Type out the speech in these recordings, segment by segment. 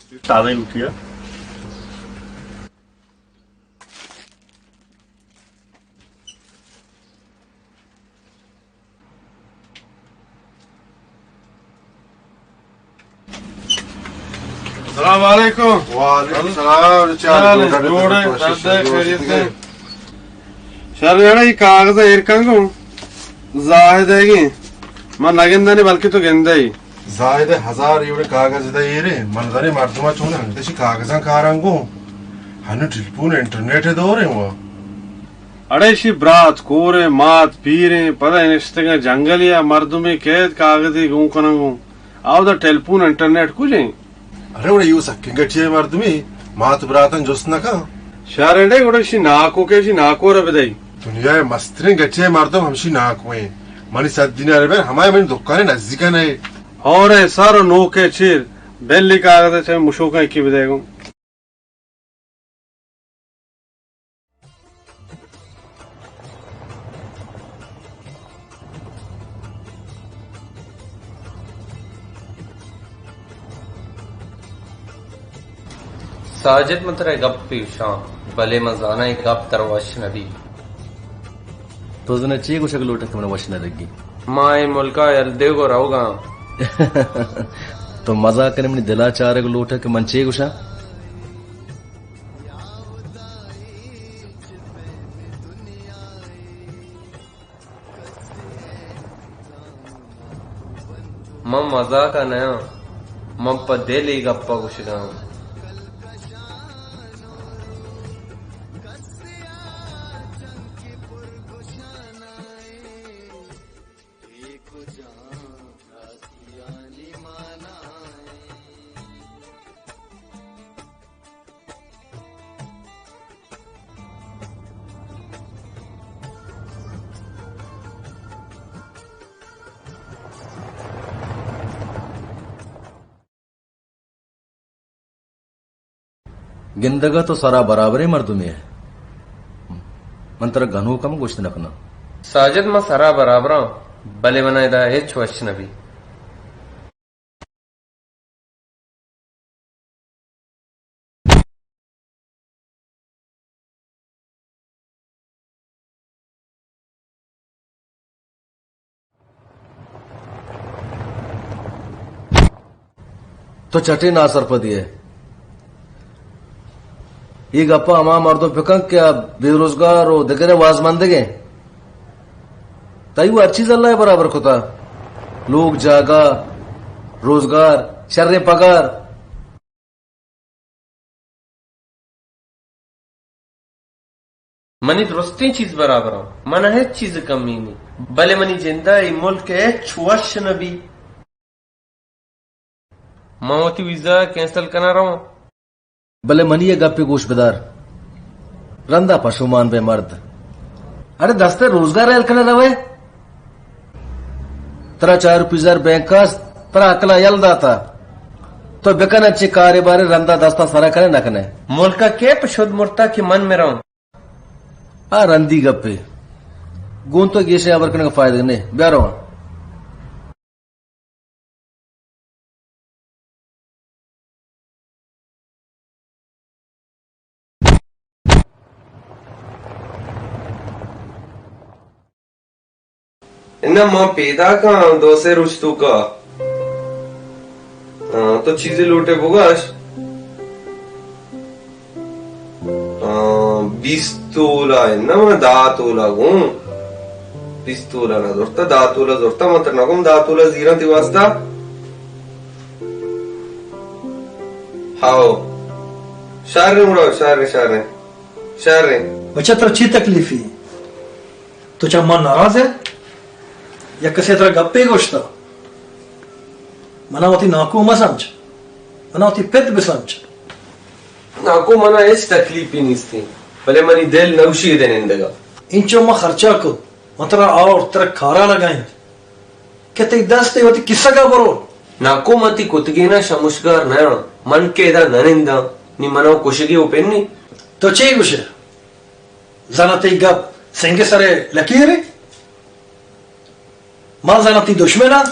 تازہ روٹی ہے۔ السلام علیکم۔ وعلیکم السلام۔ چار چار جوڑے، جوڑے، ڈاکٹر، ڈاکٹر، خیریت ہے؟ شر، اڑے، یہ کاغذ ایر کنگو۔ زاہد ہے گی۔ من نہ گندانی، بلکہ تو گندے۔ زاہد ہزار ایوڑے کاغذ دا ایرے، من زانے مردماں چون انگتشی کاغذاں کارانگو۔ ہنو ٹیلیفون انٹرنیٹ دورے وا۔ اڑے شی برات کوریں، مات پیریں، پدا نشتگاں جنگلی ء مردمے کیت کاغذے گون کناں گوں۔ آودا ٹیلیفون انٹرنیٹ کجیں؟ ارے وڑے یو سکیں گٹی ء مردمے مات براتاں جست نہ کن۔ شر انڈے گڑا شی ناکو کے شی ناکو ر بدئی۔ دنیا ء مستریں گٹی ء مردم ہمشی ناکو ایں۔ منی صد دینار بر ہمائے منی دکان ء نزدیک نہ اے۔ اور اے سر و نوک ء چیر بلی کاغذ ء چہ مشوکاں یکی بدئے گوں۔ ساجد، من ترا گپے گوشاں، بلے من زاناں اے گپ ترا وش نہ بی۔ تو زاناں چے گوشگ لوٹئے کہ من وش نہ لگی؟ ما اے ملکا یل دیگ و روگاں۔ تو مزاک کنئے، منی دلا چارگ لوٹئے کہ من چے گوشاں؟ من مزاک ء نیاں، من پہ دل اے گپ ء گوشگ ء آں۔ گندگ ء تو سرا برابریں مردمے ئے۔ من ترا گنوک ہم گوشت نہ کناں۔ ساجد، من سرا برابراں، بلے منا ادا ہچ وش نہ بی۔ تو چٹے ناسرپدی ئے۔ اے گپا ہما مردم بکن کہ آ بے روزگار و دگرے وازمندگیں۔ تئی و ہر چیز اللہ ء برابر کتا۔ لوگ، جاگہ، روزگار، شریں پگار۔ منی درستیں چیز برابر انت، من ء ہچ چیز کمی نی، بلے منی جند ء اے ملک ء ہچ وش نہ بی۔ من وتی ویزا کینسل کناں رواں۔ بلے منی ء گپے گوش بدار، رندا پشومان بے مرد۔ اڑے دست ء روزگار ء ہیل کنئے روئے؟ ترا چار روپی زر بینک است، ترا عقل ء یل داتا۔ تو بکن انچیں کارے بارے، رندا دستاں سرا کنئے نہ کنئے۔ ملک ء کئے پہ شد مرتا کہ من مراں؟ آ رندی گپے۔ گوں تو گیشیں ہبر کنگ ء فائدہ نے۔ بیا رواں۔ اناں، ما پیداک آں دو سے روچ توکا۔ ہاں، تو چیزے لوٹے بگش۔ آ، بیست تولا اناں، من دہ تولا گوں۔ بیست تولا نہ زرتا، دہ تولا زرتا، من ترا نہ گوں دہ تولا زیراں تئی واسطہ۔ ہاؤ۔ شر ایں گڑا، شر ایں، شر ایں۔ شر ایں۔ بچہ، ترا چی تکلیفی؟ تو چہ من ناراض ئے؟ یک کسے ترا گپے گوشتا؟ منا وتی ناکو مہ سمجھ، منا وتی پت بسمجھ۔ ناکو، منا ہچ تکلیپی نیستیں، بلے منی دل نوشی دے نندگا۔ انچو ما خرچہ کت، ما ترا آورت، ترا کارا لگائینت کہ تئی دست وتی کسگا برو۔ ناکو، من تئی کتگینا شمشگار نیاں، من کہ ادا نہ ننداں، نی منا و کشگی و پنی۔ تو چے گوشے؟ زاناں تئی گپ سنگ سرے لکیرے؟ من زاناں تئی دشمن آں؟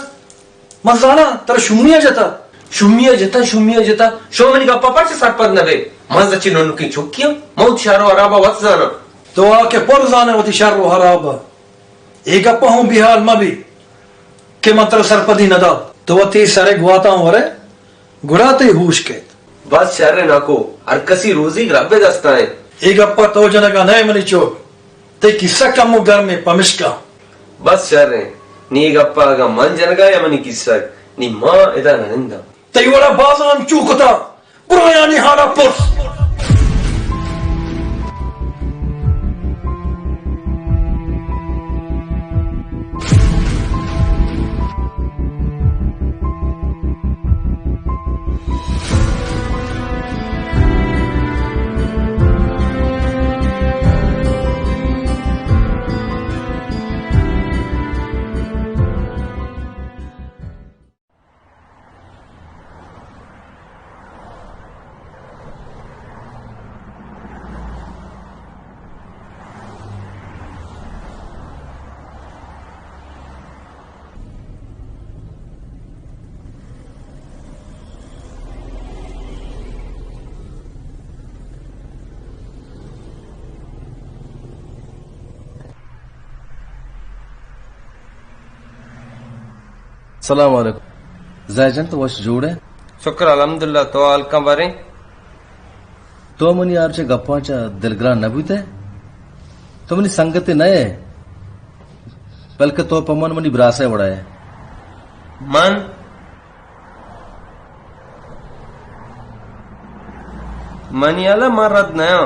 من زاناں ترا شومیا جتا۔ شومی ءَ جتا، شومی ءَ جتا، شو منی گپا پرچہ سرپد نہ بے؟ من زچی ننکی چکی آں، من وتی شر و حرابا وت زاناں۔ تو آ کہ پر زانے وتی شر و حرابا۔ اے گپا ہوں بیحال مہ بی کہ من ترا سرپدی نہ دات۔ تو وتی سرے گواتاں ورے، گڑا تئی ہوش کیت۔ بس شر ناکو، ہر کسی روزیگ رب دستا ایں۔ اے گپا تو جنگا نئے منی چک، تئی کیسہ کمو گرمیں پمشکا۔ بس شر ایں، نی اے گپا اگاں من جنگا یا منی کیسگ، نی ما ادا نہ ننداں۔ تئی وڑا بازاں انچو کتا، برایانی حالا پرس۔ سلام علیکم۔ زاہ جان، تو وش جوڑ ئے؟ شکر الحمدللہ، تو حال کن باریں؟ تو منی آ روچے گپاں چہ دلگران نہ بوت ئے؟ تو منی سنگتے نہ ئے، بلکہ تو پہ من منی براسے وڑا ئے۔ من؟ منی حالا من رد نیاں،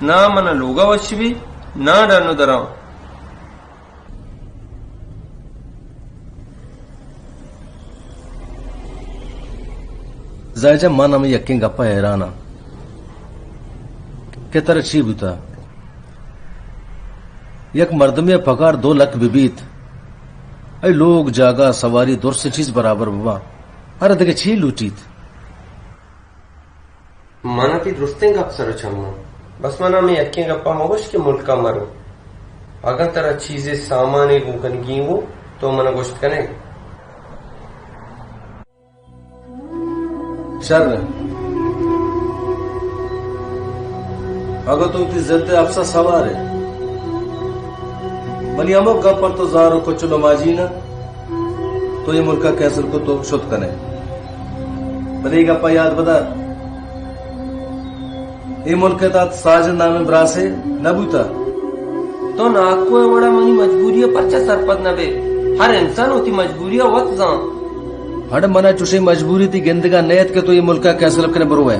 نہ من لوگا وش بی، نہ ڈن و دراں۔ زاہ جان، من ہمے یکیں گپ ء حیران آں کہ ترا چی بوتا؟ یک مردمے ء پگار دو لکھ بہ بیت، اے لوگ، جاگہ، سواری، درسیں چیز برابر بباں، ارے دگہ چی لوٹیت؟ من ء تئی درستیں گپ سر ء چماں۔ بس من ء ہمے یکیں گپ ء مہ گوش کہ ملک ء مرو۔ اگاں ترا چیزے سامانے گون کنگی اوں تو من ء گوشت کن ئے۔ شر انت۔ اگاں تو وتی ضد ء اپس ء سوار ئے، منی ہمک گپ پر تو زار و کچل و ماجین انت۔ تو اے ملک ء کینسل کت و شت کن ئے۔ بلے اے گپ ء یات بدار، اے ملک ء تہا ساجد نامیں براسے نہ بوتا۔ تو ناکو ء وڑا منی مجبوری ء پرچا سرپد نہ بئے؟ ہر انسان وتی مجبوری ء وت زان۔ اڑے من ء چوشیں مجبوری تئی گندگ ء نیت کہ تو اے ملک ء کینسل کن ئے برو ئے۔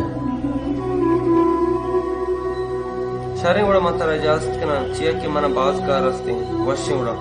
شریں وڑا من ترا اجازت کناں، چیا کہ من ء باز کار است انت۔ وشیں وڑا۔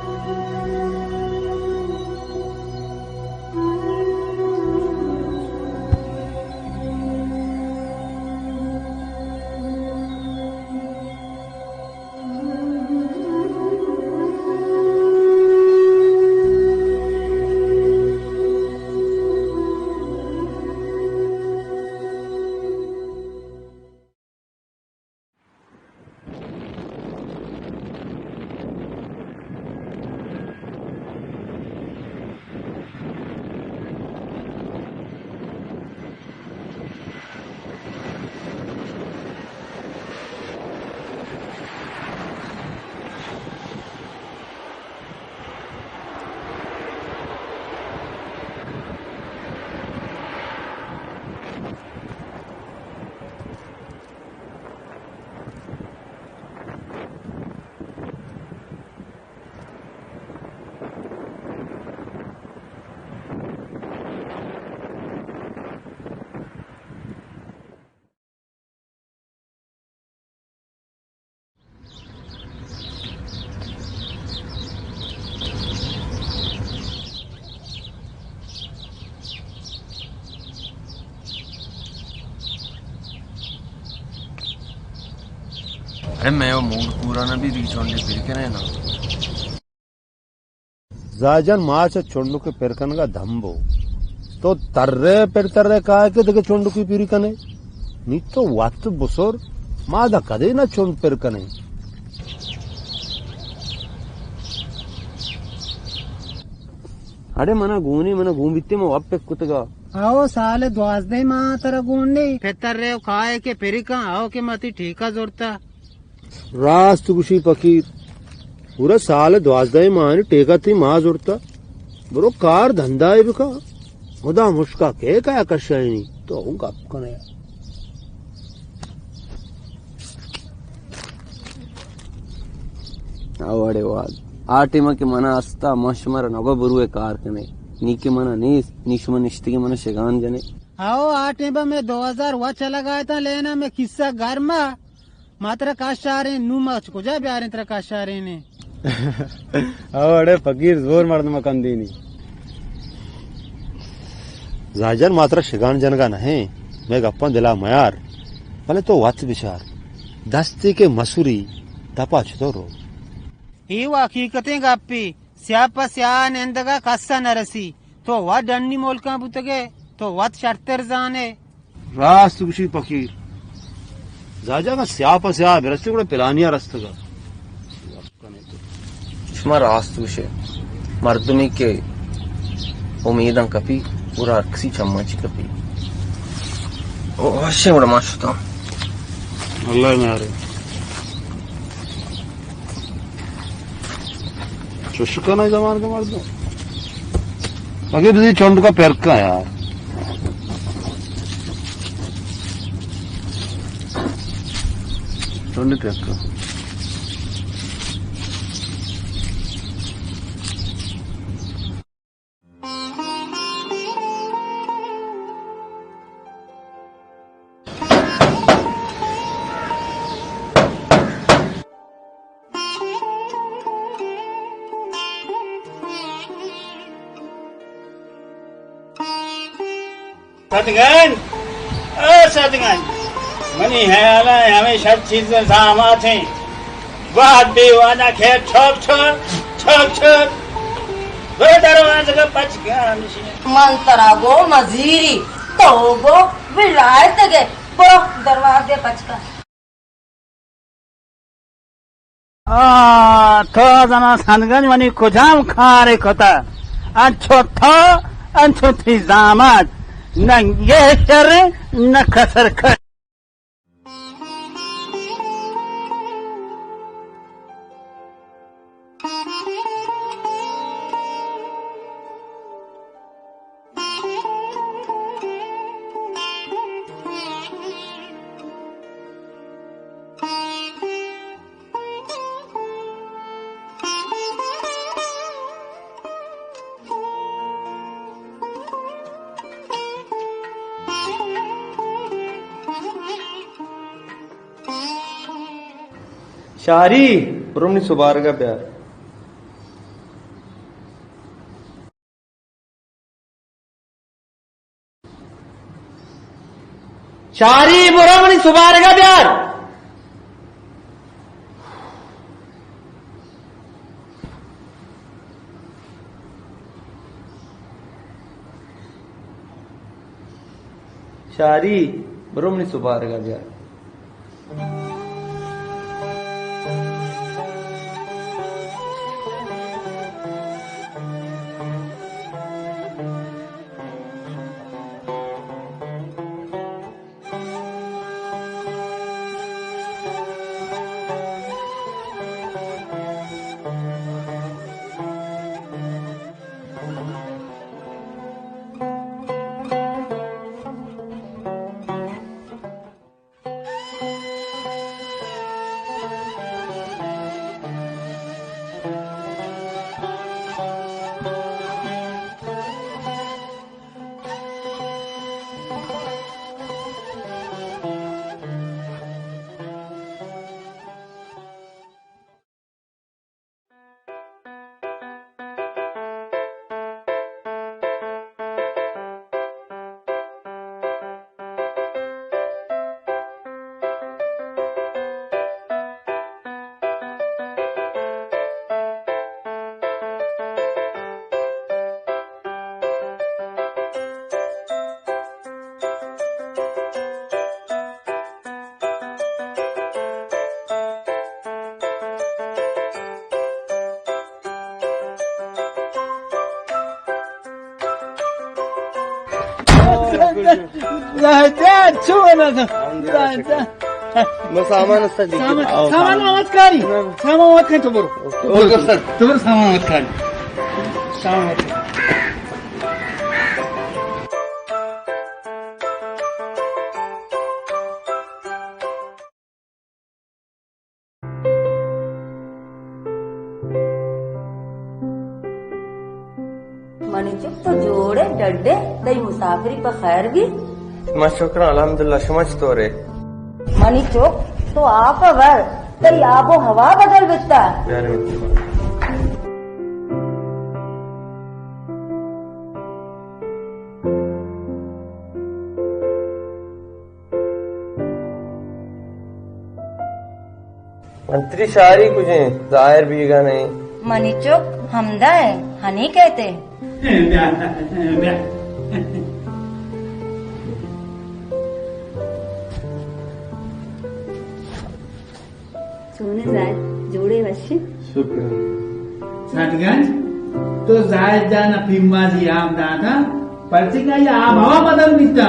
ارے مئے و موڈ پورا نہ بی، دیگہ چونڈے پر کنے نا۔ زاجان، ما چہ چنڈکے پر کنگا دمبو۔ تو ترے پر ترے کائے کہ دگہ چنڈکی پیری کنے۔ نی تو وت بسر، ما دا کدے نہ چنڈ پر کنے۔ اڑے منا گونی، منا گون بیتے، ما وت پک کتگا۔ آؤ، سال دوازدہ ماہ ترا گون نے۔ پتر رے و کائے کہ پری کن، آؤ کہ متی ٹھیکہ زورتا۔ راست گوشی پکیر، پورا سال دوازدہ ماہ ٹیکہ تی ما زورتا۔ برو کار دھندہ بکا۔ خدا مشکا کے کایا کشائنی، تو گپ کنے۔ اوڑے واد۔ آ ٹیم کہ منا استا، ما شمارا نگو بروے کار کنے۔ نی کہ منا نیست، نی شما نشتگی منا شگان جنے۔ آؤ، آ ٹیم میں دو ہزار و چلا گئے تا لینا میں قصہ گرما۔ ما ترا کاشاریں، نوں ما چہ کجا بیاریں ترا کاشاریں نے؟ او اڑے فقیر، زور مردم کندینی۔ زاجن، ما ترا شگان جنگا نہیں، میں گپاں دلا میار، بلے تو وت بچار، دستی کے مسوری دپا چطور رو؟ اے و حقیقتیں گپے، سیاہ پہ سیاہ نندگا کسا نہ رسی۔ تو وت ڈنی ملکاں بوتگے، تو وت شرتر زانے۔ راست گوشی پکیر۔ زاجا اگاں سیاہ پہ سیاہ برستے گڑا پلانیا رستگا۔ شما راست گوشے۔ مردمی کہ امیداں کپی، گڑا ہر کسی چماں چی کپی۔ او، وشیں گڑا ما شتاں۔ اللہ میارے۔ چوش کناں زمانگ مردم۔ مگے بزی چنڈ کا پرکا یار۔ چنڈ پرکا۔ سدگنج، او سدگنج، منی حیال ء ہمے شر چیز زامات ہیں۔ وہد بے وہدا کھیر ٹھک ٹھک، ٹھک ٹھک۔ برو دروازگ ء پچ کن ہمشی۔ من ترا گو مزیری، تو گو ولایت گے، برو دروازگ ء پچ کن۔ آ، تو زنا سدگنج منی کجام کارے کتا؟ انچو تو، انچو تی زامات، نہ گہتر، نہ کسر کر۔ شاری، برو منی سبارگ ء بیار۔ شاری، برو منی سبارگ ء بیار۔ شاری، برو منی سبارگ ء بیار۔ راجہ، چو نہ تھا۔ راجہ۔ بس سامان است دیگہ۔ سامان، آؤ، سامان سامان۔ آمد کاری۔ نہ، نہ۔ سامان آمد کاری، تو برو۔ اوکے، اوکے، سر۔ تو برو سامان آمد کاری۔ سامان آمد کاری۔ منی چک تو جوڑ ئے، ڈڈ ئے، تئی مسافری پہ خیر بی؟ ما شکر الحمدللہ، شما چطور ئے؟ منی چک تو آپ ءَ ور، تئی آب و ہوا بدل بیتا۔ انتری شاری کجیں؟ ظاہر بیگا نہیں۔ منی چک ہمدا ہے، ہنی کہتے۔ بیا، بیا۔ چونے زاہد، جوڑے وشی؟ شکر۔ سٹگنج، تو زاہد جان پیمازی آب داتا، پرچی کا یہ آب ہوا بدل بیتا؟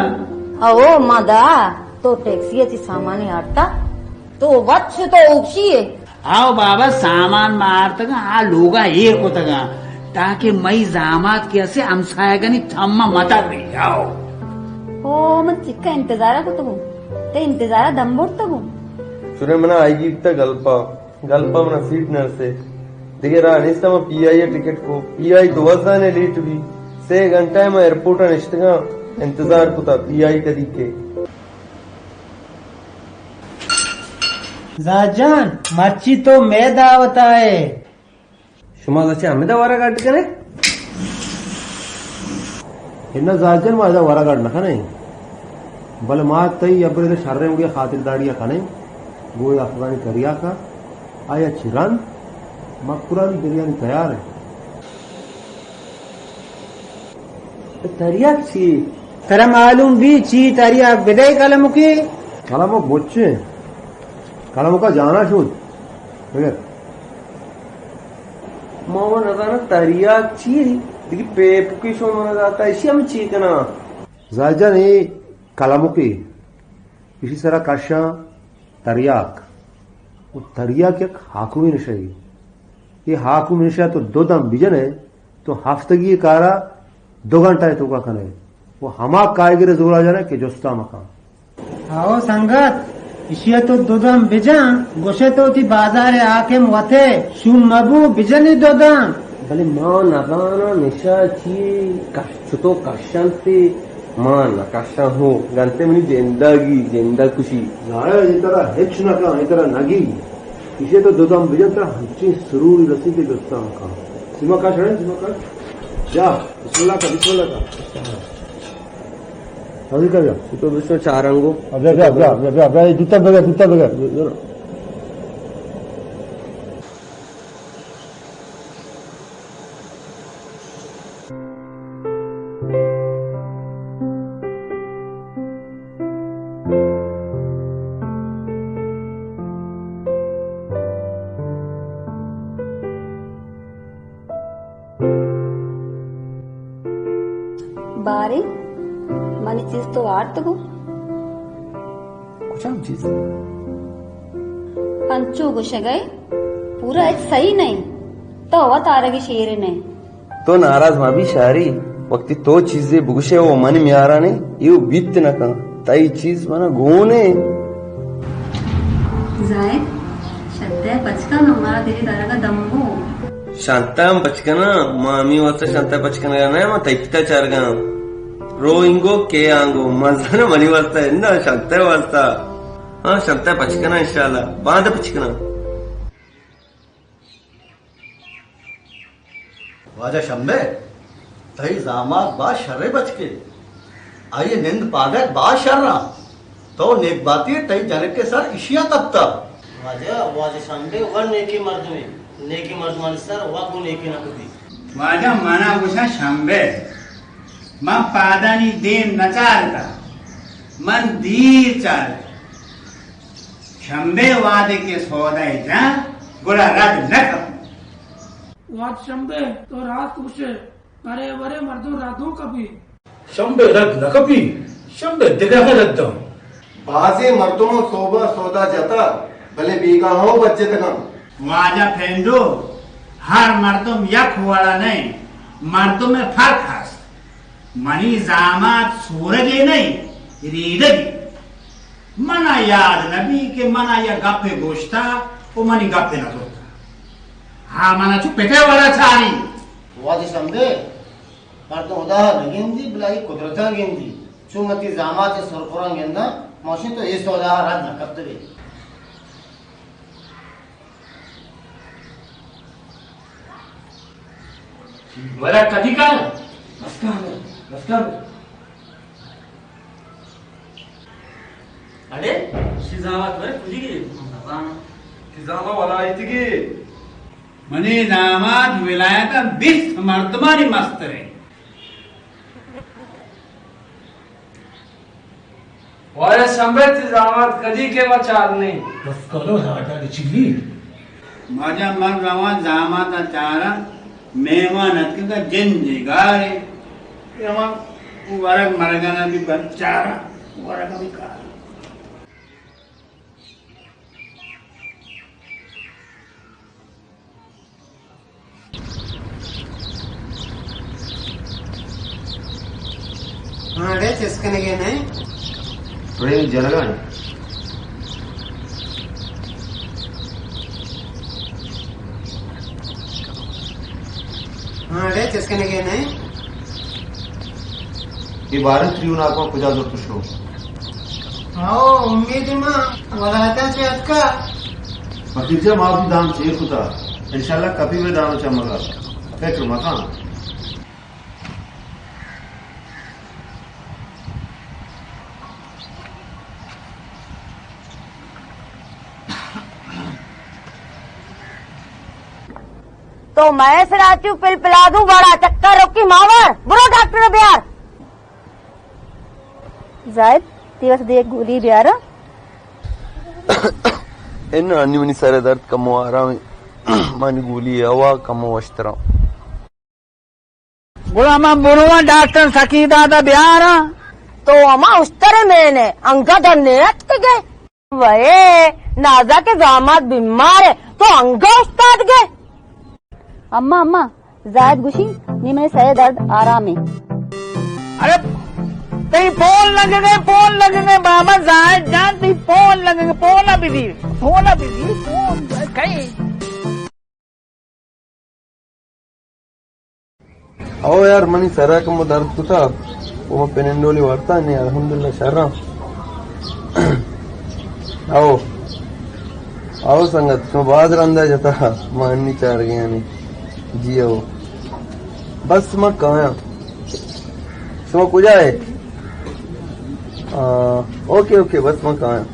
او مدا، تو ٹیکسی اچی سامانی آرتا؟ تو وت شتو اوکشی ئے۔ آؤ بابا، سامان ما آرتگاں، آ لوگا ایر کتگاں، تاکہ مئی زامات کہ اسے ہمسایگانی تھما متگ رہی۔ آؤ۔ او، من چکا انتظارا کتگوں، تے انتظارا دم برتگوں۔ چرے منا آئی گیپتا گلپا، گلپا منا سیٹ نرسے۔ دگہ راہ نیست، ما پی آئی ٹکٹ کو، پی آئی دو وزانے لیٹ بی، سے گھنٹہ ما ایئرپورٹ نشتگاں، انتظار کتا پی آئی کدی کے۔ زاجان، مرچی تو مئے دعوت ءَ ئے۔ شما زچے ہمدا ورگ اڈ کنے؟ اناں زاجان، ما ادا ورگ اڈ نہ کنیں۔ بلے ما تئی ابرے شریں وڑی خاطرداری کنیں۔ گوئے افغانی تریاکا آیا چران مکرانی بریانی تیار ہے۔ تریاک چی؟ ترا معلوم بی چی تریاک؟ بدے کلمکی۔ کلمک مچے۔ کلمکا جانا شد۔ بگر۔ ما و نزاناں تریاک چی؟ دیگه پیپکی شما نزاتا، اشی ہم چی کنا؟ زاجان، اے کلمکی، اشی سرا کشاں تریاک۔ و تریاک یک حاکمی نشہ ای۔ اے حاکمی نشہ تو دو دم بجنے، تو ہفتگی کارا دو گھنٹہ توکا کنے۔ و ہما کائیگر زورا جنے کہ جستا مکان۔ ہاو سنگت، اشیا تو دو دم بجن، گوشے تو تی بازار حاکم وتے، شوم مبو بجنی دو دم۔ بلے ما نزاناں نشہ چی، کش، چتو کشنتے۔ ما نکشاں ہو، گنتے منی جندگی، جندگ کشی۔ ظاہر اے ترا ہچ نہ کن، اے ترا نگی۔ ایشی تو دو دم بجن، ترا ہنچیں سروری رسی کہ جستا مکن۔ سیما کش رہے، سیما کش۔ جا، بسم اللہ کا، بسم اللہ کا۔ حاضر کر جا۔ تو بسم چارنگو۔ بیا، بیا، بیا، بیا، بیا، بیا، جوتا بگا، جوتا بگا۔ باریں، منی چیز تو آرتگو؟ کجام چیز؟ انچو گوشگئے، پورا ہچ صحیح نہیں۔ تو وت آرگی شیر نہیں۔ تو ناراض مہ بی شاری، وقتی تو چیزے بگوشے و من میارانے، ایو بیت نہ کن۔ تئی چیز منا گونے۔ زاہد، شنتہ پچ کن، مارا تیری دارگا دمبو۔ شنتہ ہم پچ کنا، ما ہمے واسطہ شنتہ پچ کنگا نہ، ما تئی پتا چارگا۔ رو انگو کے آنگو، مزن منی واسطہ، نہ شنتہ واسطہ۔ ہاں، شنتہ پچ کنا انشاءاللہ، باند پچ کنا۔ واجہ شمبے، تئی زامات باز شریں بچکے۔ آئی ء نند پادگ باز شر آں۔ تو نیک باتی ئے، تئی جنک ء سر اشی ء کپتہ۔ واجہ، واجہ شمبے وت نیکیں مردمے، نیکیں مردمانی سر وت گوں نیکیں نہ کپی۔ واجہ منا گوشاں شمبے، من پادانی دیم نہ چارتہ، من دیر چارتہ۔ شمبے وہدے کہ سودائے جاں، گڑا رد نہ کپی۔ واجہ شمبے، تو راست گوشے، برے برے مردم ردوں کپی۔ شمبے رد نہ کپی، شمبے دگہ رد داں۔ بازیں مردماں سوبا سودا جتا، بلے بیگاہاں بچ جتگاں۔ واجہ پینڈو، ہر مردم یک وڑا نئیں، مردم ء فرق ہست۔ منی زامات سورگے نئیں، ریڈگے۔ منا یاد نبی کہ منا یا گپے گوشتا و منی گپے نہ زرتا۔ ہاں، منا چو پتے وڑا چاری۔ واجہ شمبے، مردم ہدا ء نہ گندی، بلے آئی قدرتاں گندی۔ چو من تئی زامات ء سرخوراں گنداں، ماشین تو اے سودا ء رد نہ کپتگ ئے۔ ولا کدی کار؟ بس کار، بس کار۔ اڑے، شی زامات ورے کجی گئے؟ شی زامات ولا ایتگی۔ منی زامات ولایت ء بیست مردمانی مستر انت۔ واجہ شمبے، تئی زامات کدی کہ ما چار نیں۔ بس کرو، زامات ء چلی۔ واجہ من رواں زامات ء چاراں، مہمان اتکگ ء جند ء گار ء۔ رواں ورگ مرگانا بھی بچاراں، ورگ بھی کاراں۔ ہاں، اڑے چست کنگے نئے؟ ٹرین جنگا ہے۔ ہاں، اڑے چست کنگے نئے؟ اے باریں تریوناکاں کجا زرت شو؟ ہاؤ، امید ما ولایتاں چہ اتکا۔ فقیر جان، ما وتی دام چیر کتا۔ انشاءاللہ کپی بہ دام چمگا۔ فکر مکن۔ تو مئے سرا چو پلپلادوں، وڑا چکر رکی ماور، برو ڈاکٹر بیار۔ زاہد، تئی واسطہ یک گولی بیاراں۔ اناں، انی منی سر ء درد کمو آرام انت۔ منی گولی ء ہوا کمو وشتراں۔ گڑا من برواں ڈاکٹر سکی دادا بیاراں۔ تو ہما اشتر ء مین ئے، انگت ء نیتکگ ئے۔ وئے، نازا کہ زامات بیمار ئے، تو انگا استاد گئے۔ اما، اما، زاہد گوشی، نی منی سر ء درد آرام انت۔ ارے، تئی پول لگگ ئے، پول لگگ ئے، بابا زاہد جان، تئی پول لگگ ئے، پول ء بزیر، پول ء بزیر، پول کئے؟ او یار، منی سر ء کمو درد کتا، او من پننڈولی وارتا، نی الحمدللہ شراں۔ او، او سنگت، شما باز رندا جتا، ما انی چارگیانی۔ جی او۔ بس ما کایاں۔ شما کجا ئے؟ آ، اوکے، اوکے، بس ما کایاں۔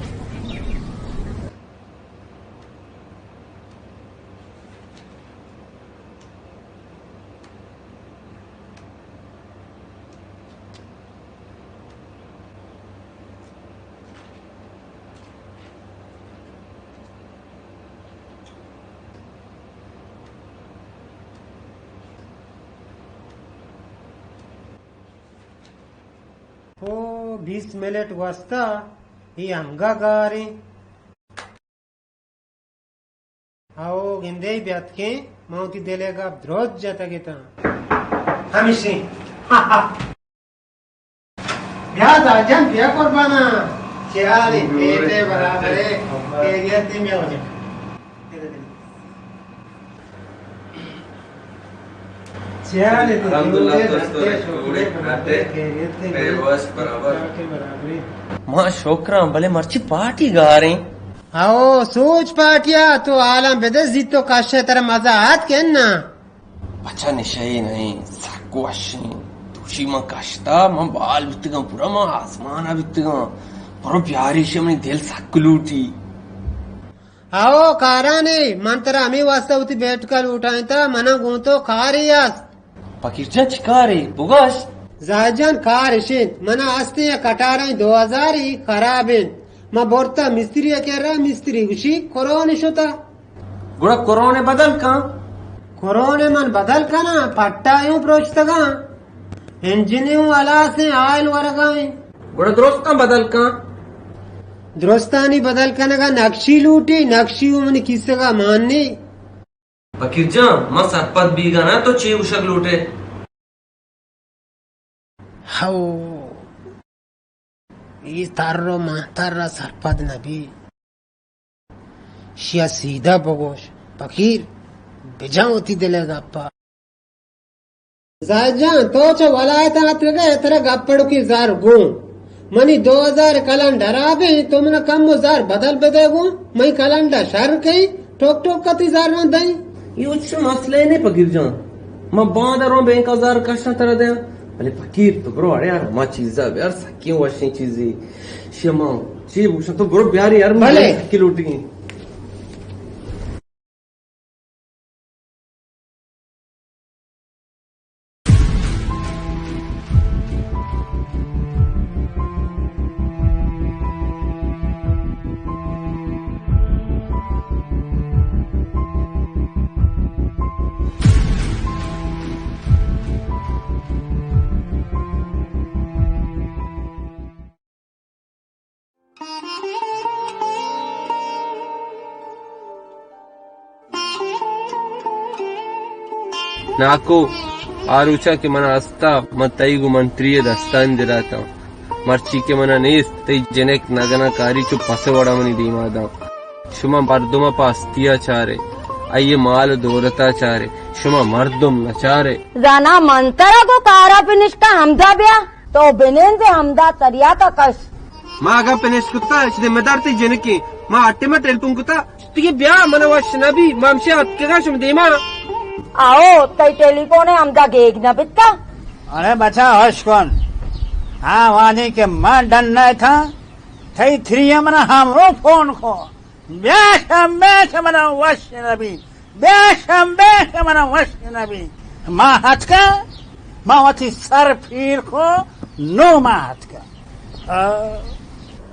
او بیست منٹ گوستا، اے انگا گاریں۔ ہئو، گندئے بیاتکیں، من وتی دل ء گپ درست جتگ اتاں۔ ہمیشیں۔ بیا زاجان، بیا قرباناں۔ چے حال ایں؟ پیٹ ء برابر ئے؟ خیریت ایں؟ بیا واجہ۔ چے حال ایں؟ الحمدللہ، درست ئے، جوڑ ئے، خیریت ایں؟ خیر، وش، برابر۔ ما شکراں، بلے مرچی پارٹی گاریں۔ ہئو، سوچ پارٹیا، تو حالاں بدے، زیت تو کش ئے، ترا مزہ آت کہ نا؟ بچا نشہ ئے نہ ایں، سک وش ایں۔ دوشی من کشتا، من بال بیتگاں، پورا من آسمان ء بیتگاں۔ برو بیاریش، منی دل سک لوٹی۔ ہئو، کارانے، من ترا ہمے واسطہ وتی بیٹک ء لوٹائینتا، منا گوں تو کارے است۔ پکیر جان، چی کارے؟ بگوش۔ زاہد جان، کار اش انت، منا استیں یک کٹاریں دو ہزارے خراب انت، من برتا مستری ء کرا، مستری گوشی کرون شتا۔ گڑا کرون ء بدل کن۔ کرون ء من بدل کناں، پٹا اوں پروشتگاں، انجن اوں ہلاسیں، آئل ورگا ایں۔ گڑا درستاں بدل کن۔ درستانی بدل کنگا نقشی لوٹی، نقشی و منی کیسگا مان نی۔ پکیر جان، من سرپد بیگا نہ، تو چے گوشگ لوٹے؟ ہو، اے تر و مہتر ء سرپد نہ بی۔ شیا سیدھا بگوش، پکیر، بجان وتی دل ء گپا۔ زاہد جان، تو چہ ولایت ء اتکگ ئے، ترا گپڑکی زر گوں۔ منی دو ہزار کلنڈر آبیں، تو منا کم و زر بدل بدے گوں۔ منی کلنڈر شر کئی، ٹوک ٹوک کتی زر من دئیں۔ اے ہچ مسئلہ نہ پکیر جان۔ من باندا رواں بینک ء زر کشاں ترا دیاں۔ بلے پکیر تو برو اڑے یار، ہما چیزا بیار، سکیں وشیں چیزے۔ شما چی بوشن تو برو بیاری یار، من بلے۔ سکی لوٹگیں۔ ناکو، آ روچا کہ من استا، من تئی گوں منتری ء دستانی دلاتاں۔ مرچی کہ منا نیست، تئی جنک نگنا کاری چو پس وڑا منی دیما داں۔ شما مردم ء پہ ہستی ء چارے، آئی ء مال ء دولت ء چارے، شما مردم نہ چارے۔ زانا من ترا گوں کارا پنشکا ہمدا بیا۔ تو بنند ء ہمدا تریاک ء کش۔ ما اگاں پنشت کتا، اچ دے مدار تئی جنکیں۔ ما ہٹے ما ٹیلیفون کتا، تئی بیا من وش نہ بی، ما ہمشے اتکگاں شم دیما۔ آؤ، تئی ٹیلیفون ء ہمدا گیگ نہ بیتا۔ ارے بچا، ہوش کن۔ ہاں، وانی کہ ما ڈن نہ تھا، تئی تھری من ہم رو فون کو۔ بیا شمبے کہ منا وش نہ بی، بیا شمبے کہ منا وش نہ بی۔ ما ہتکا، ما وتی سر پیر کو، نو ما ہتکا۔ آ۔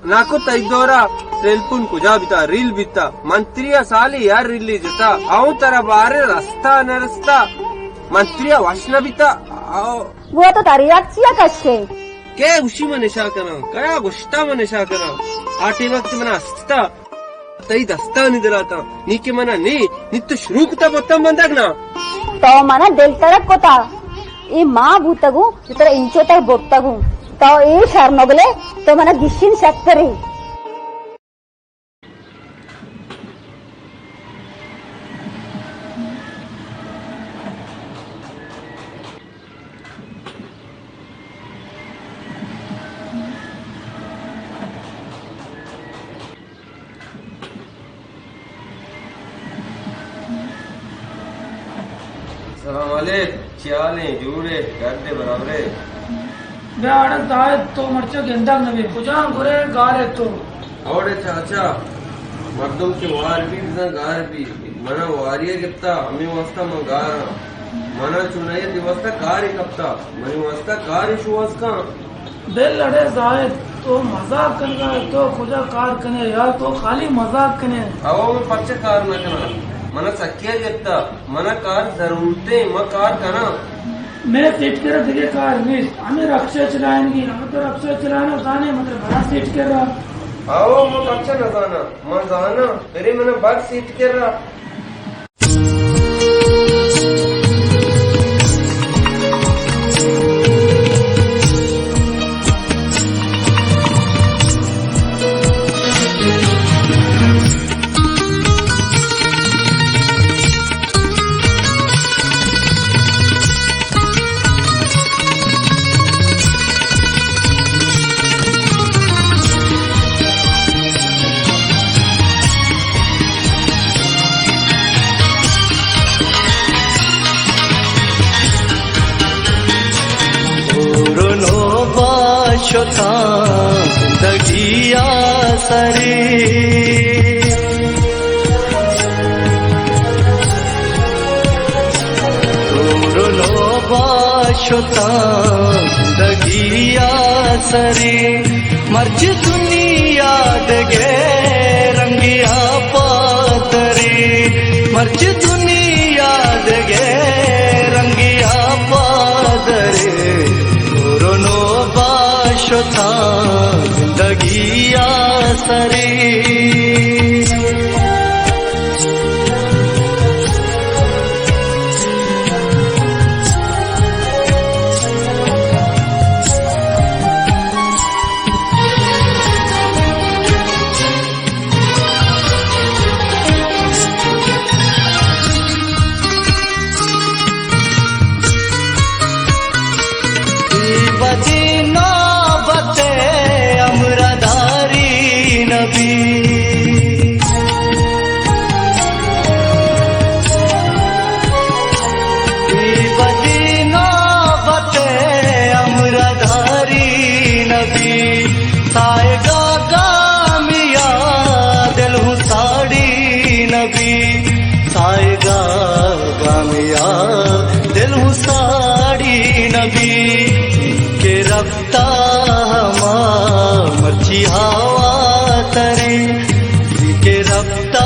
ناکو تئی دورا ٹیلیفون کجا بیتا، ریل بیتا، منتری ء سالی یار ریلی جتا، آؤں ترا بارے رستا نہ رستا، منتری ء وش نہ بیتا۔ آؤ۔ وہ تو تریاک چیا کشے؟ کے گوشی من نشا کناں، کیا گوشتا من نشا کناں، آ ٹیم وقت من استا۔ تئی دستانی دلاتاں، نی کہ منا نی، نی تو شروع کتا بوتاں بندگ نا۔ تو منا دل ترک کتا، اے ما بوتگوں، ترا انچو تک برتگوں۔ تو اے شرمگلے، تو منا گشین شترے۔ سلام علیک، چی حال ایں؟ جوڑ ئے؟ گرد ئے؟ برابر ئے؟ بیا اڑے زاہد، تو مرچا گندگ نہ بے، کجام گرے گار ئے تو؟ اوڑے چاچا، مردم کہ وار بی بزاں گار بی، منا واری ء گپتا، ہمے واسطہ من گار آں۔ منا چونائی ء تئی واسطہ کارے کپتا، منی واسطہ کارے شوہاز کن۔ بل اڑے زاہد، تو مزاق کنگا ئے، تو کجا کار کنے یا تو خالی مزاق کنے؟ او، من پرچہ کار نہ کناں؟ منا سکیا گپتا، منا کار ضرورتیں، من کار کناں۔ مئے سیٹ کرا دگہ کار نیست، ہمے رکشہ چلائینگی، ہمے تو رکشہ چلائینگ زانے، مطلب بڑا سیٹ کرا۔ او، من پرچہ نہ زاناں؟ من زاناں، برے منا بر سیٹ کرا۔ دور نو با شتاں زندگی ء سرے۔ دور نو با شتاں زندگی ء سرے۔ مرچی دنیا دگہ رنگے ء پادرے۔ مرچی دنیا دگہ رنگے ء پادرے۔ دور نو با شتاں تری۔ اے بدیں نوبت ءَ ہمراہ داری نبی۔ اے بدیں نوبت ءَ ہمراہ داری نبی۔ ساہگا گامیا دل ہوں ساڑی نبی۔ ساہگا گامیا دل ہوں ساڑی نبی۔ کہ رپتا ہما مرچی ہوا تری۔ کہ رپتا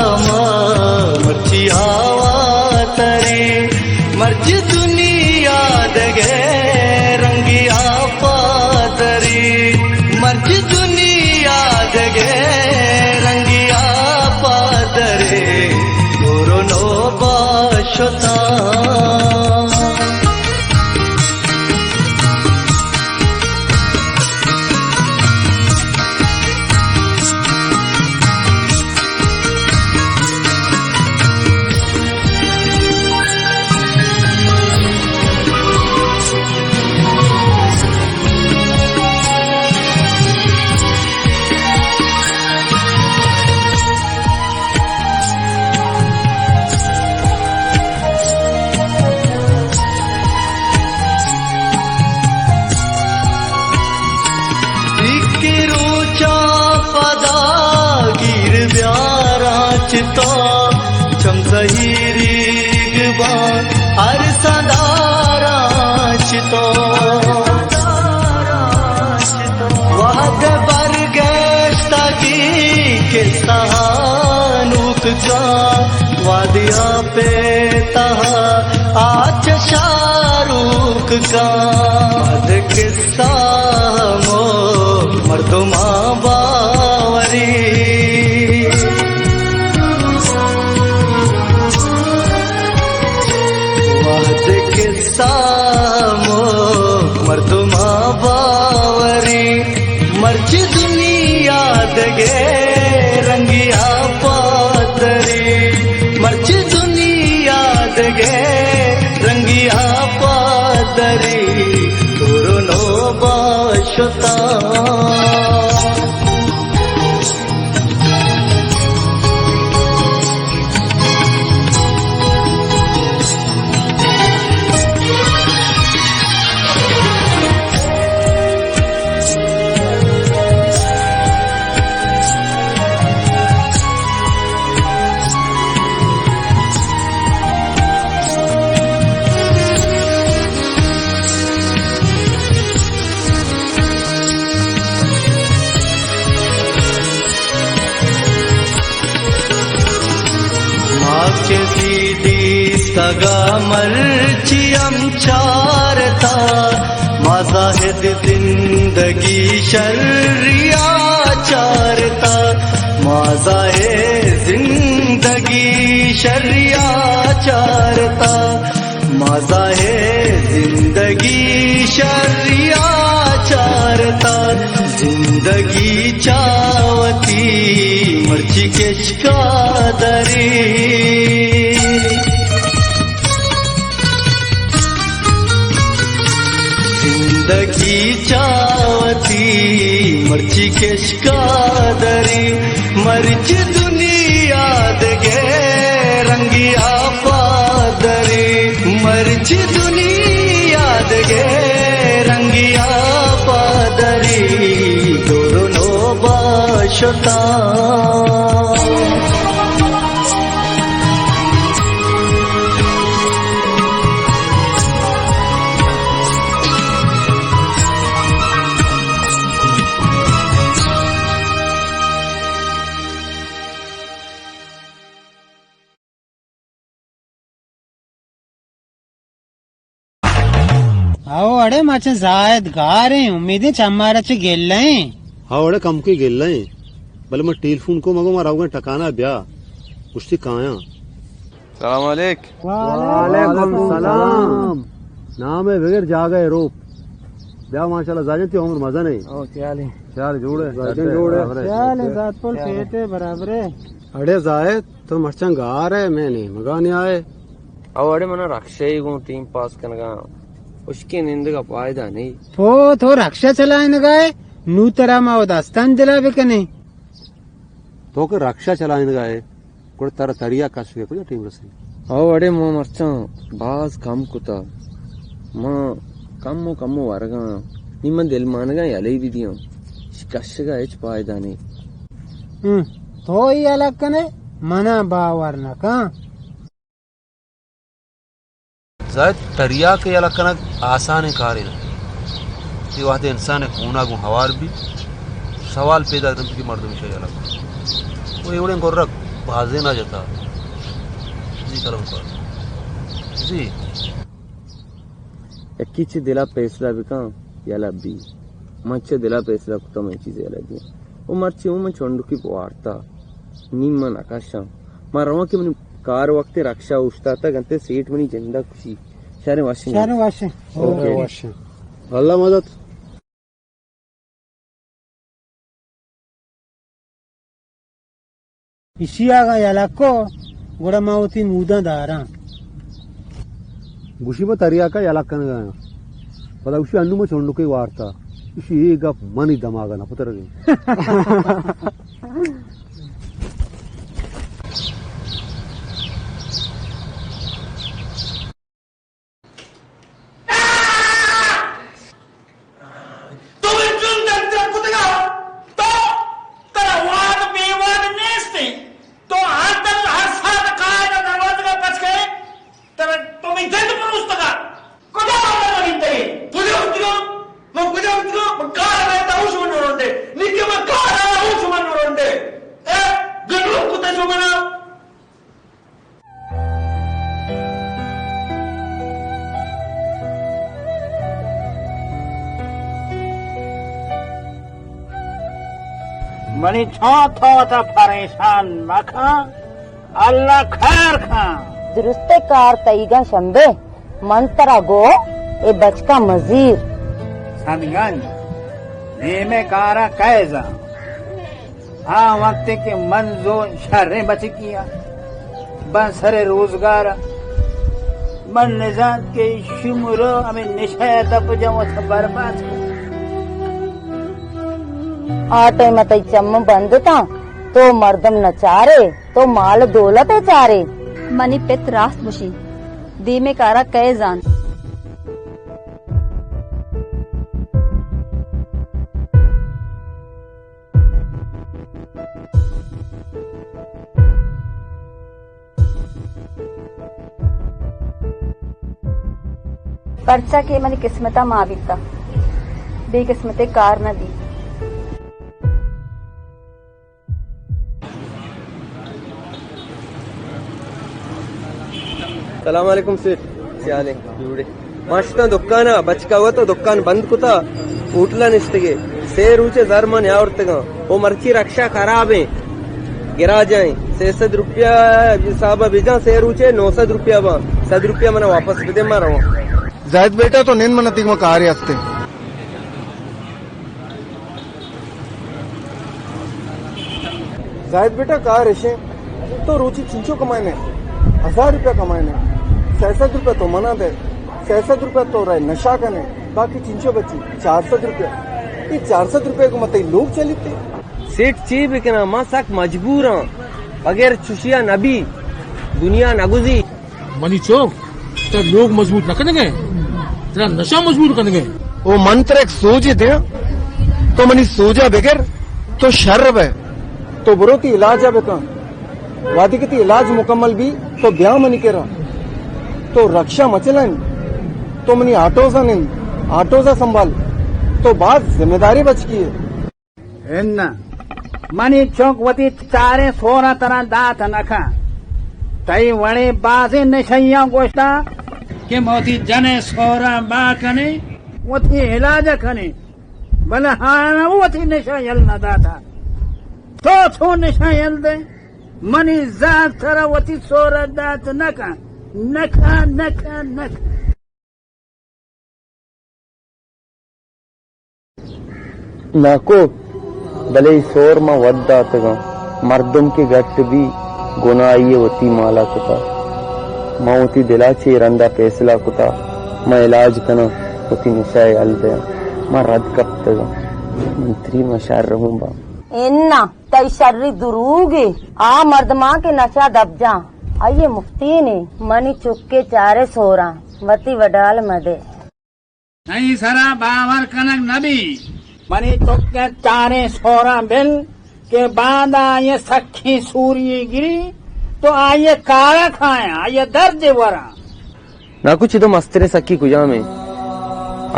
ہما مرچی ہوا تری۔ مرچی دنیا دگہ رنگی آپا دری۔ مرچی دنیا دگہ رنگی آپا دری۔ گورو نوبا شتا۔ ایک روچا پدا گیر بیاراں چتو، چم زہیریگ باں ارساں داراں چتو۔ وہد برگشتگی قصہ نوک کاں، وادیا پہ تہا آ چشاروک کاں۔ وہد قصہ مو مردماں باوری۔ وہد قصہ سامو مردماں باوری، مرچی دنیا دگہ رنگی آپا دری، مرچی دنیا دگہ رنگی آپا دری، دورو نوبا شتاں۔ ما کسی دیستگا مرچی ہم چارتا، ما زاہد زندگی شریا چارتا، ما زاہد زندگی شریا چارتا۔ مزہ زندگی شریا چارتا، زندگی چاوتی مرچی کشکا دری۔ زندگی چاوتی مرچی کشکا دری، مرچی دنیا دگہ رنگیا پادری، مرچی دنیا دگہ رنگیا پادری، دورو نوبا شتاں۔ او اڑے ما چہ زاہد گار ایں، امیدیں چہ مارا چہ گلہ ایں۔ ہاں، اڑے کمکی گلہ ایں۔ بلے من ٹیلیفون کو، مگو ما روگاں ٹکانا بیا، گوشتی کایاں۔ سلام علیک۔ وعلیکم السلام۔ نام ء بگر جاگہ ء روپ۔ بیا ماشاءاللہ زاجن تی عمر مزن ہے۔ او، چیالیں۔ چیال جوڑ ہے۔ زاجن جوڑ ہے۔ چیالیں، زات پل سیٹ ہے، برابر ہے۔ اڑے زاہد، تو مرچاں گار ہے، میں نیمگا نیائے۔ او اڑے منا رکشہ ای گوں ٹیم پاس کنگا۔ اشکے نندگا فائدہ نہیں۔ تو، تو رکشہ چلائنگا ہے، نو ترا ما او دستان دلا بکنے۔ تو کہ رکشہ چلائینگا ئے، گڑا ترا تریاک کشگ ء کجا ٹیم رسی؟ او اڑے ما مرچاں باز کم کتا، ما کم و کم و ورگاں، نی من دلمانگاں یلہ بہ دیاں، اش کشگ ء ہچ پائدہ نی۔ ہم، تو ای یلہ کنے، منا باور نہ کن۔ زاہد، تریاک ء یلہ کنگ آسانیں کارے نہ۔ اے وہدے انسان ء خون ء گوں ہوار بیت، سوال پیداک نہ بیت کہ مردم ایشاں یلہ کنت۔ و اے وڑیں گرک بازینا جتا۔ جی قلم کار۔ جی۔ یکی چہ دل ء پیسلہ بکن، یلہ بی۔ من چہ دل ء پیسلہ کتہ من چیزے یلہ دیاں۔ و مرچی اوں من چنڈکی بوارتا۔ نی من نہ کشاں۔ من رواں کہ منی کار وقت رکشہ اوشتاتگ انت، سیٹ منی جندا کشی۔ شریں واشیں۔ شریں واشیں۔ اوکے۔ واشیں۔ اللہ مدد۔ ایشی اگاں یلہ کو، گڑا ما وتی موداں داراں۔ گوشی، ما تریاکا یلہ کنگا آں۔ پدا گوشی، انو ما چنڈکے وارتا۔ ایشی اے گپ منی دماغا نہ پترگیں۔ تو من جند انت کتگا، تو ترا واد بے واد نیست انت۔ تو ہر دم ہر ساعت کائے دروازگا پچ کئے، ترا تو من جند پروشتگا۔ کجا بابا نہ بیتگے؟ کجا بیتگا؟ من کجا بیتگا؟ من کار بیتا ہوں شما نورنڈے۔ نی کہ من کار آیا ہوں شما نورنڈے۔ اے گنوک کتا شما نا۔ منی چاہ تو تا پریشان مکن، اللہ خیر کن۔ درستیں کار تئیگاں شمبے، من ترا گو اے بچکا مزیر۔ سمگنج، نیمے کارا کئے زان؟ آ وقتے کہ من زو شریں بچکی آں، بن سر روزگار آں، من نزانت کہ شمرو ہمیں نشہ ء دپ جاں وت برباد کن۔ آ ٹائم تئی چم بند تاں، تو مردم نہ چارے، تو مال دولت ء چارے۔ منی پت راست گوشی، دیمے کارا کئے زانت۔ پرچا کہ منی قسمت ء ما بیتا، بے قسمتے کار نہ بی۔ سلام علیکم سیٹھ۔ سیالے جوڑے۔ ما شتاں دکان ء، بچکا وت دکان بند کتا، ہوٹل ء نشتگے۔ سے روچے زر ما نیاورتگاں۔ او مرچی رکشہ خراب ہیں، گراج ہیں۔ سے سد روپیہ حساب ء بجاں، سے روچے نو سد روپیہ باں۔ سد روپیہ منا واپس بدے، ما رواں۔ زاہد بیٹا تو نند، من تیگ ما کارے ہستے۔ زاہد بیٹا، کار اشیں، تو روچی چنچو کمائنے؟ ہزار روپیہ کمائنے، سئے سد روپیہ تو منا دے، سئے سد روپیہ تو رئے نشہ کنے، باقی چنچو بچی؟ چار سد روپیہ۔ اے چار سد روپیہ کو متئی لوگ چلیتے؟ سیٹھ، چی بکناں، ما سک مجبوراں، بغیر چشیا نبی، دنیا نگوزی۔ منی چک، ترا لوگ مضبوط نہ کنگ ء، ترا نشہ مضبوط کنگ ء۔ او من ترا یک سوجے دیاں، تو منی سوجا بگر تو شر بئے۔ تو برو تی علاج ء بکن، وہدے کہ تی علاج مکمل بی تو بیا منی کرا۔ تو رکشہ مچلن، تو منی آٹوزا نند، آٹوزا سنبھال، تو باز ذمہ داریں بچکی ئے۔ اناں، منی چک وتی چاریں سوراں ترا دات نہ کن۔ تئی وڑیں بازیں نشہیاں گوشتا کہ ما وتی جن ء سوراں بہا کنیں، وتی علاج ء کنیں، بلے آیاں وتی نشہ یل نہ داتا۔ تو چون نشان یل دے؟ منی زاگ ترا وتی سورا دات نکن، نکن، نکن، نکن۔ ناکو، بلے اے سور من وت داتگاں۔ مردم کہ گٹ بی، گناہی ء وتی مالا کتا۔ من وتی دلا چہ اے رندا پیسلہ کتا، من علاج کناں، وتی نشہ ء یل دیاں۔ من رد کپتگاں۔ منتری، من شر ہوں باں۔ اناں، تئی شری دروگے۔ آ مردماں کہ نشہ دپ جاں، آئی ء مفتی نے۔ منی چکے چارے سوراں، وتی وڈال مدے۔ تئی سرا باور کنگ نہ بی۔ منی چکے چاریں سوراں بل کہ باندا آئی ء سکیں سوری گری تو آئی ء کارا کایاں، آئی ء درد وراں۔ ناکو، چدو مستریں سکی کجام انت؟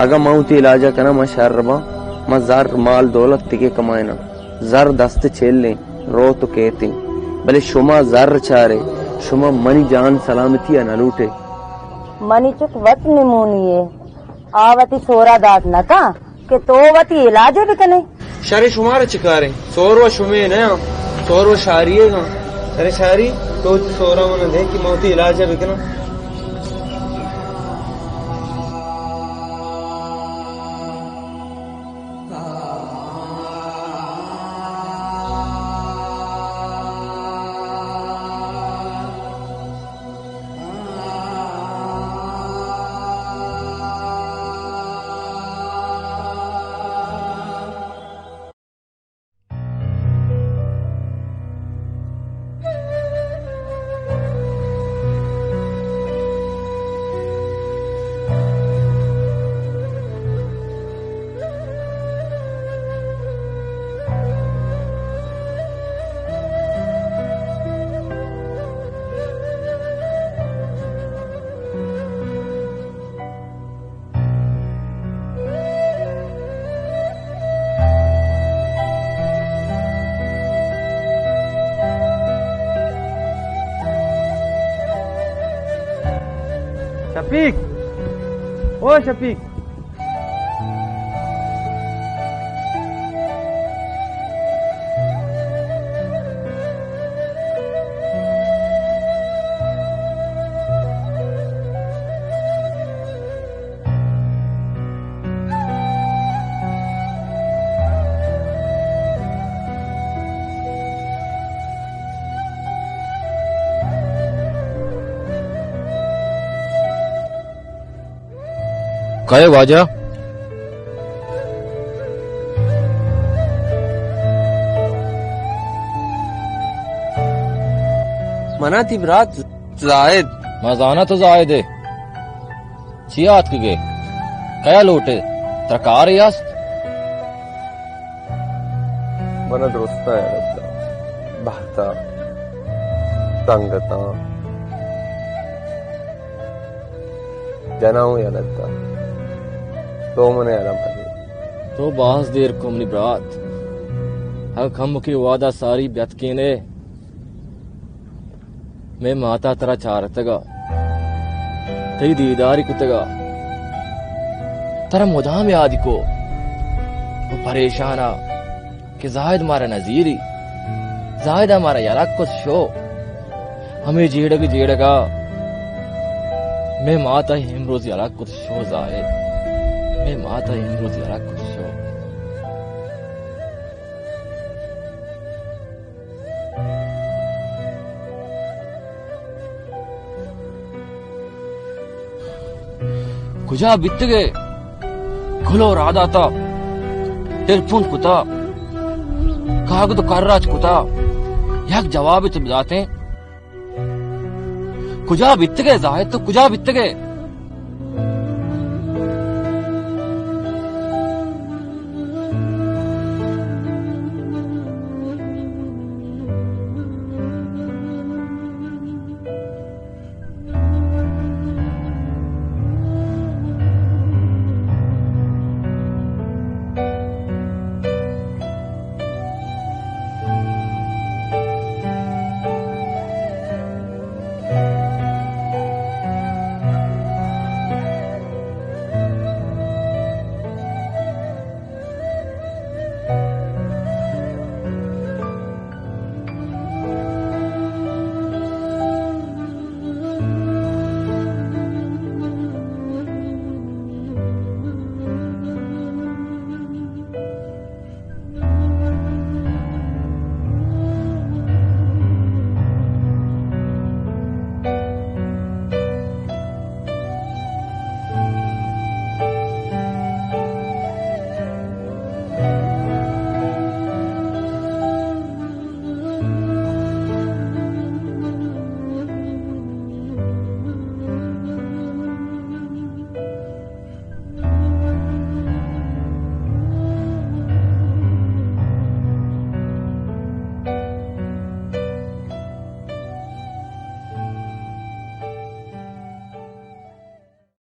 اگاں من وتی علاج ء کناں، من شر باں، من زر مال دولت دگہ کمائیناں، زر دست چل انت، روت و کیت انت، بلے شما زر چارے، شما منی جان سلامتی ء نہ لوٹے۔ منی چک وت نمونی یے، آ وتی سورا دات نہ کن کہ تو وتی علاج ء بکنے۔ شرے، شمارا چہ کاریں؟ سور و شمے نہ آں، سور و شاری ء گاں۔ شرے شاری، تو وتی سورا من دے کہ من وتی علاج ء بکناں۔ شفیق، او شفیق۔ کئے واجہ؟ منا تئی برات زاہد۔ ما زاناں تو زاہد ئے۔ چیا آتکگ ئے؟ کئیا لوٹ ئے؟ ترا کارے است؟ منا درستاں یلہ دات۔ بہت ء، سنگتاں، جناں اوں یلہ دات۔ تو من ء یلہ مہ دے۔ تو باز دیر کو منی برات۔ اگاں کمکے وہد ء ساری بیاتکین ئے، مئے مات ء ترا چارتگ ء تئی دیداری کتگ ء ترا مدام یاد کو و پریشان ء کہ زاہد مارا نزیری، زاہد ء مارا یلہ کت شو۔ ہمے جیڑگ جیڑگ ء مئے مات ء امروز یلہ کت شو زاہد، مئے مات ء امروز یلہ کت شو۔ کجا بیتگ ئے؟ گل ء راہ داتا، ٹیلیفون کتا، کاگد ء کراچ کتا، یک جوابے تو بداتیں۔ کجا بیتگ ئے زاہد؟ تو کجا بیتگ ئے؟